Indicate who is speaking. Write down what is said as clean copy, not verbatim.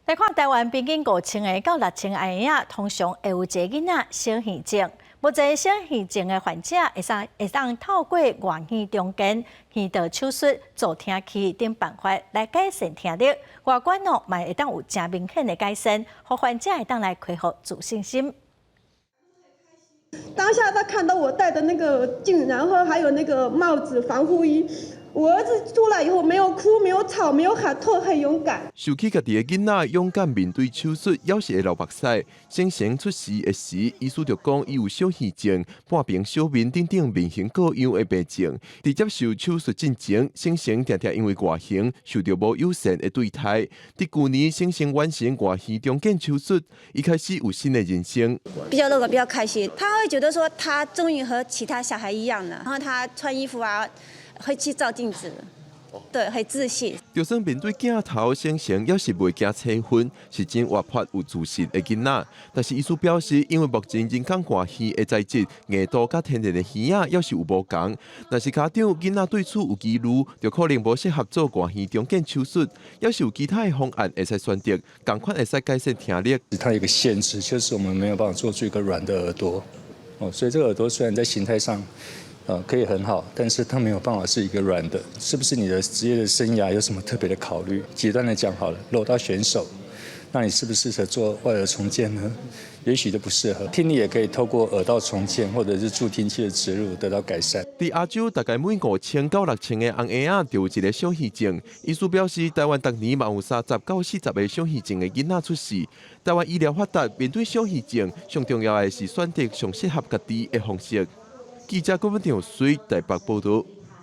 Speaker 1: 來看台灣平均5000個到6000個嬰仔，通常會有一个囡仔小耳症。目前小耳症的患者會當透過外耳重建、耳道手術、助聽器等辦法來改善聽力。外觀哦，嘛會當有誠明顯的改善，予患者會當來恢復自信心。
Speaker 2: 當下他看到我戴的那個鏡，然後還有那個帽子、防護衣。我兒子出來以後沒有哭，沒有吵，沒有喊痛，很勇敢。
Speaker 3: 受氣家己的囡仔勇敢面對手術，猶是會流目屎。先生出事的時，醫師就講伊有小耳症、半邊小面等等面型各樣的病症。佇接受手術進前，先生定定因為外形受著無友善的對待。佇舊年，先生完成外耳重建手術，伊開始有新的人生。
Speaker 4: 比較樂觀，比較開心。他會覺得說，他終於和其他小孩一樣了。然後他穿衣服啊，會去照鏡子，對，很自信。
Speaker 3: 就算面對鏡頭，先生猶是袂驚吹粉，是真活潑有自信的囡仔。但是醫師表示，因為目前人工外耳的材質硬度佮天然的耳仔猶是有無仝。若是家長囡仔對此有疑慮，就可能無適合做外耳重建手術。猶是有其他的方案會使選擇，仝款會使改善聽力。
Speaker 5: 它有一個限制，就是我們沒有辦法做出一個軟的耳朵。哦，所以這個耳朵雖然在形態上可以很好，但是它沒有辦法是一個軟的，是不是你的職業的生涯有什麼特別的考慮？極端的講好了，柔道選手，那你適不適合做外耳重建呢？也許都不適合。聽力也可以透過耳道重建或者是助聽器的植入得到改善。
Speaker 3: 佇亞洲，大概每5000到6000個紅嬰仔就有一個小耳症。醫師表示，台灣逐年嘛有30到40個小耳症的囡仔出世。台灣醫療發達，面對小耳症，上重要的是選擇上適合家己的方式。記者郭文長水台北報導。